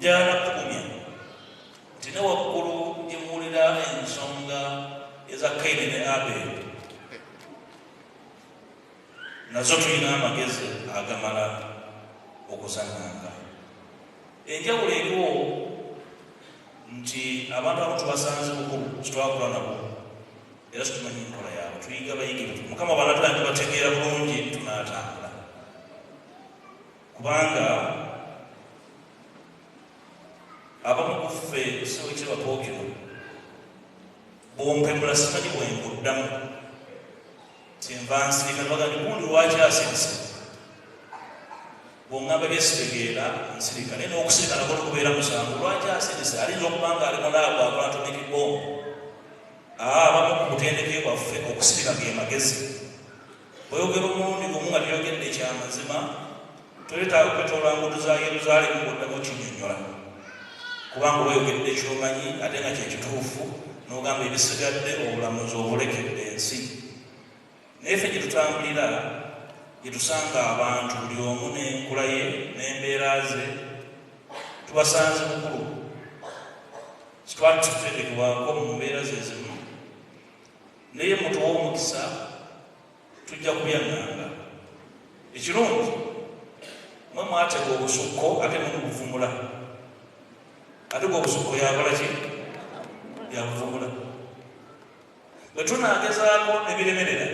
Njagala kugumya nti ne waggulu gye muwulira ensonga eza Kaini ne Abeli, nazo tulina amagezi agamala okuzanganga. Enjawulo eriwo nti abantu abo tubasanze bukulu, kitwakula nabo era situmanyi nkola yaabwe, tuyiga bayigi. Mukama bw'anaatula tubategeera bulungi, tunaatambula, kubanga abamu ku ffe sewekirwa Pookino bwompemula simanyi bwenkuddamu, kyenva nsirika. Nebaga nti gundi lwaki asirise? Bwongamba byesitegeera nsirika, naye n'okusirika nako tekubeera musango. Lwaki asirise? Alinza okuba nga ali mulaabu akola atomic bomb. Abamu ku butendeke bwaffe okusirika ge magezi. Bweyogera omulundi gumu nga toyogedde kyamazima, toyetaaga kwetoola nguudo za Yerusaalemu ng'oddamu okinyonnyola, kubanga oba oyogedde kyomanyi ate nga kyekituufu, n'ogamba ebisigadde obulamuzi obulekedde ensi. Naye ffe gye tutambulira gye tusanga abantu buli omu n'enkula ye n'embeera ze, tubasanze bukulu, kitwali tutendekebwako mu mbeera ze zimu, naye mutuwa omukisa tujja kubyaŋŋanga. Ekirungi mwe mwatega obusukko ate mumubuvumula, ate gwe obusukko yakola ki? Yabuvumula. Bwe tunaagezaako ne biremerera,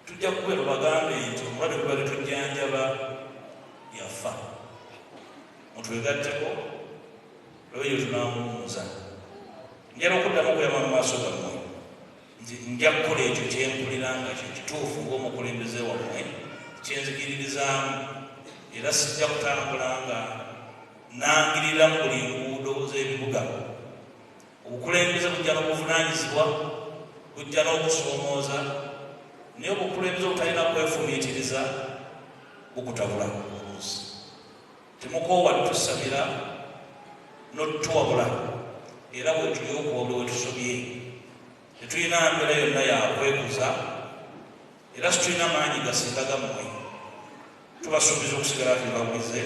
tujja kubeera bagambe nti omulwadde gwe tujjanjaba yafa, mutwegatteko lweyo tunaamuwumuza. Njala okuddamu okuyama mu maaso gammwe nti nja kukola ekyo kyempulira nga kye kituufu ng'omukulembeze wammwe, kyenzikiririzaamu, era sijja kutambula nga nangirira mu buli nguudo z'ebibuga. Obukulembeze bujja n'obuvunaanyizibwa, bujja n'okusoomooza, naye obukulembeze obutalina kwefumiitiriza bukutabula oluusi. Temukoowa tusabira n'otuwabula, era bwe tuli okuwabula we tusobye. Tetulina mbeera yonna yakwekuza, era situlina maanyi gasinga gammwe. Tubasuubiza okusigala tuli babulize.